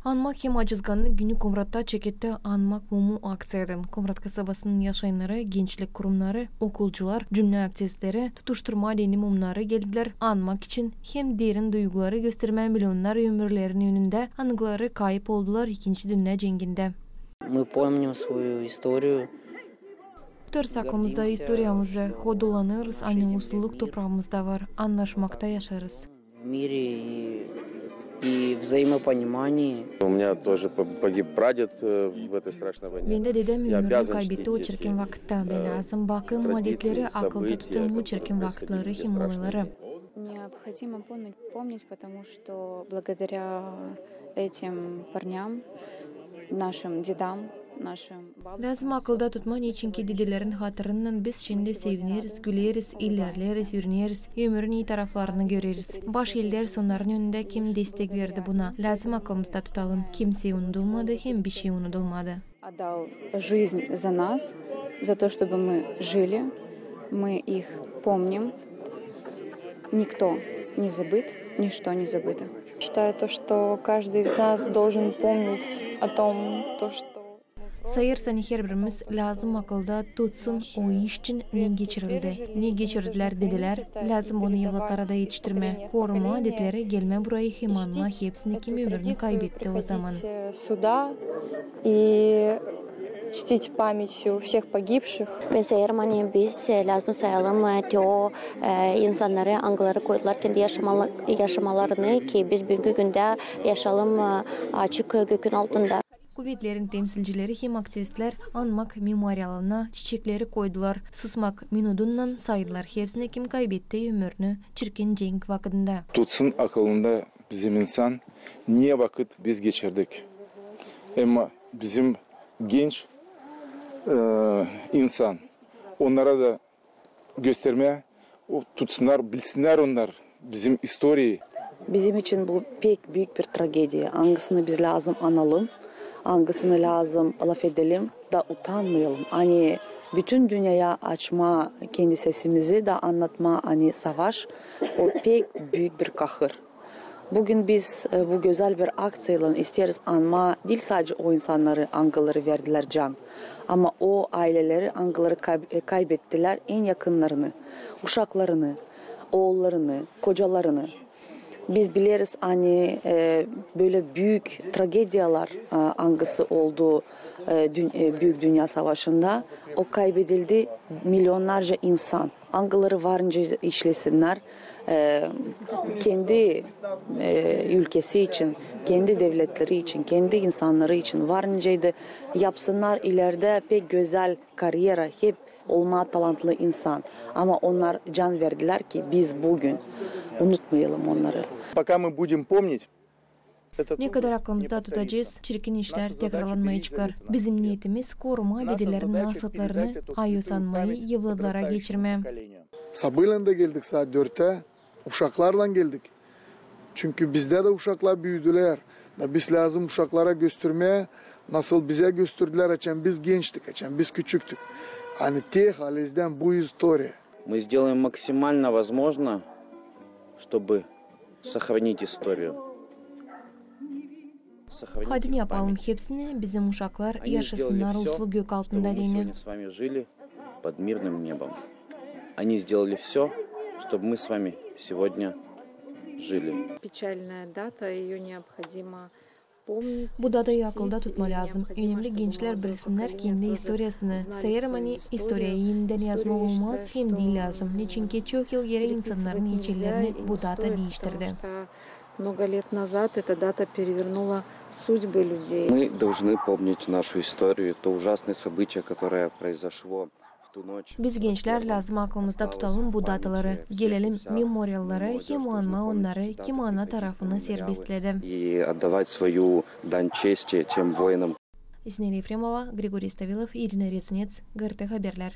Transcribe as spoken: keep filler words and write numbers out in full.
Anmak hem acızgannık günü Komratta çeketti Anmak mumu akţiyadan. Komrat kasabasının yaşayannarı, gençlik kurumnarı, okulcular, cümlä aktivistleri tutuşturmaa deyni mumnarı geldilär anmak için hem derin duyguları göstermää milionnar ömürlerinin önündä, angıları kayıp oldular İkinci dünnä cengindä. Мы помним свою историю. Tutarız aklımızda istoriyamızı, hodulanêrız, ani usluluk topraamızda var, annaşmakta yaşêêrız. В мире и, и взаимопонимании. У меня тоже по- погиб прадед, э, в этой страшной войне. Bendä dedäm ömürini kaybetti o çirkin vakıtta. Bän lääzım bakayım adetleri, akılda tutayım o çirkin vakıtları hem olayları. Необходимо помнить, помнить, потому что благодаря этим парням, нашим дедам, нашим бабушкам... Lääzım akılda tutmaa, neçinki dedelerin hatırınnan biz şindi sevineriz, güleriz, ilerleeriz, üüreneriz, ömürün ii taraflarını göreriz. Baş eldeeriz onnarın önündä, kim destek verdi buna. Lääzım aklımızda tutalım, kimsey unudulmadı hem bişey unudulmadı. Отдал жизнь за нас, за то, чтобы мы жили. Мы их помним. Никто не забыт, ничто не забыто. Считаю то, что каждый из нас должен помнить о том, то, что... Sayêrsın, ani herbirimiz lääzım akılda tutsun o iş için, ne geçirildi, ne geçirdilär dedelär. Lääzım bunu evlatlara da etiştirmää, korumaa adetleri, gelmää burayı hem anmaa hepsini, kim ömürini kaybetti o zaman. Сюда и чтить память всех погибших. Bän sayêrım, ani biz, e, lääzım sayalım, e, te o, e, insannarı, angıları koydular kendi yaşamala- yaşamalarını, ki biz büünkü gündä yaşayalım, e, açık gökün altında. Kuvetlerin temsilcileri hem aktivistlär Anmak memorialına çiçekleri koydular. Susmak minudunnan saydılar hepsini, kim kaybetti ömürini çirkin cenk vakıdında. Tutsun akılında bizim insan, ne vakıt biz geçirdik. Ama bizim genç, e, insan, onnara da göstermää, o, tutsunnar, bilsinnär onnar bizim istoriyayı. Bizim için bu pek büük bir tragediya, angısını biz lääzım analım, angısını lääzım lafedelim da utanmayalım. Ani bütün dünneyä açmaa kendi sesimizi da annatmaa, ani savaş, o pek büük bir kahır. Büün biz, e, bu gözäl bir akţiyaylan isteeriz anmaa diil sade o insannarı, angıları verdilär can, ama o ayleleri, angıları kay- e, kaybettilär en yakınnarını, uşaklarını, oollarını, kocalarını. Biz bileriz, ani, e, bölä büük tragediyalar, e, angısı oldu, e, dün- e, Büük Dünnä Savaşında, o kaybedildi milyonnarca insan. Angıları var nicä işlesinnär, e, kendi, e, ülkesi için, kendi devletleri için, kendi insannarı için var nicä dä yapsınnar ilerdä pek gözäl karyera, hep olmaa talantlı insan. Ama onnar can verdilär, ki biz büün unutmayalım onnarı. Пока мы будем помнить, Ne kadar aklımızda tutacez, çirkin işlär tekrarlanmayaceklar. Bizim neetimiz korumaa dedelerin nasıtlarını, ayı sanmayı evlatlara geçirmää. Sabaalan da geldik saat dörtä, uşaklarlan geldik. Çünkü bizdä dä uşaklar büüdülär. Da biz lääzım uşaklara göstermää, nasıl bizä gösterdilär, açan biz gençtik, açan biz küçüktük. Ani te halizdän bu istoriya. Мы сделаем максимально возможно, чтобы сохранить историю. Sahadin yapalım hepsini, bizim uşaklar yaşasınnar uslu gök altında deyni. Под мирным небом. Они сделали всё, чтобы мы с вами сегодня жили. Печальная дата, её необходимо Bu datayı akılda tutmaa lääzım. Önemli gençlär bilsinnär kendi istoriyasını. Sayêrım, ani istoriyayı enidän yazmaa olmaz hem diil lääzım. Neçinki çok yıl geeri insannarın içerlerini bu data diiştirdi. Много лет назад эта дата перевернула судьбы людей. Мы должны помнить нашу историю, то ужасное событие, которое произошло. Biz, gençlär, lääzım aklımızda tutalım bu dataları, gelelim memoriallara hem anmaa onnarı, kim ana tarafını serbestledi. И отдавать свою дань чести тем воинам. Зинаида Ефремова, Григорий Ставилов, Ирина Резунец, G R T Haberlär.